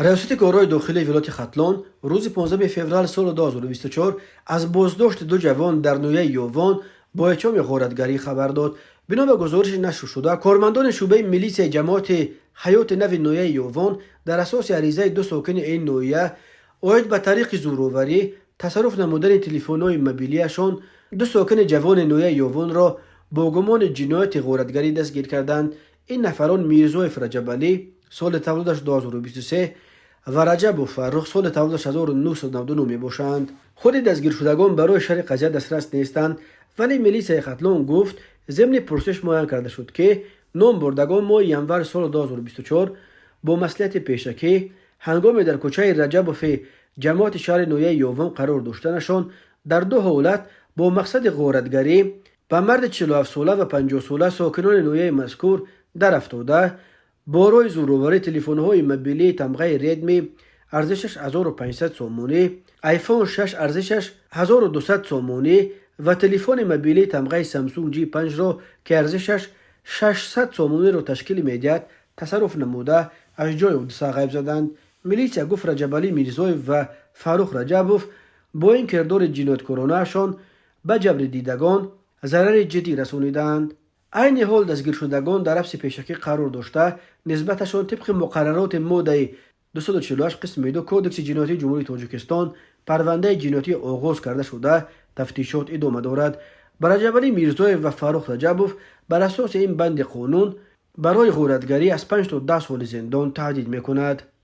Раёсати корҳои дохилии вилояти Хатлон рӯзи 15 феврал соли 2024 аз боздошти ду ҷавон дар ноҳияи Ёвон бо иттиҳоми ғоратгарӣ хабар дод. Бино ба гузориши нашршуда, кормандони шӯъбаи милитсияи ҷамоати Ҳаёти Нави ноҳияи Ёвон дар асоси аризаи ду сокини ин ноҳия оид ба тариқи зӯроварӣ тасарруф намудани телефонҳои мобилиашон ду сокини ҷавони ноҳияи Ёвонро бо гумони ҷинояти ғоратгарӣ дастгир карданд. Ин нафарон Мирзоев Раҷабалӣ, соли таваллудаш 2023, ва Раҷабов Фаррух, соли таваллудаш 1999 мебошанд. Худи дастгиршудагон барои шарҳи қазия дастрас нестанд, вале милитсияи Хатлон гуфт, зимни пурсиш муайян карда шуд, ки номбурдагон моҳи январи соли 2024 бо маслиҳати пешакӣ ҳангоме дар кӯчаи Раҷабови ҷамоати шаҳри ноҳияи Ёвон қарор доштанашон дар ду ҳолат бо мақсади ғоратгарӣ ба марди 47-сола ва 50-сола сокинони ноҳияи мазкур дарафтода, бо роҳи зӯроварӣ телефонҳои мобилии тамғаи Редми арзишаш 1500 сомонӣ, iPhone 6 арзишаш 1200 сомонӣ ва телефони мобилии тамғаи Samsung J5-ро, ки арзишаш 600 сомониро ташкил медиҳад, тасарруф намуда, аз ҷои ҳодиса ғайб заданд. Милитсия гуфт, Раҷабалӣ Мирзоев ва Фаррух Раҷабов бо ин кирдори ҷинояткоронаашон ба ҷабрдидагон зарари ҷиддӣ расонидаанд. Айни ҳол дастгиршудагон дар ҳабси пешакӣ қарор дошта, нисбаташон тибқи муқаррароти моддаи 248 қисми 2 Кодекси ҷиноятии Ҷумҳурии Тоҷикистон парвандаи ҷиноятӣ оғоз карда шуда, тафтишот идома дорад. Ба Раҷабалӣ Мирзоев ва Фаррух Раҷабов бар асоси ин банди қонун барои ғоратгарӣ аз 5 то 10 соли зиндон таҳдид мекунад.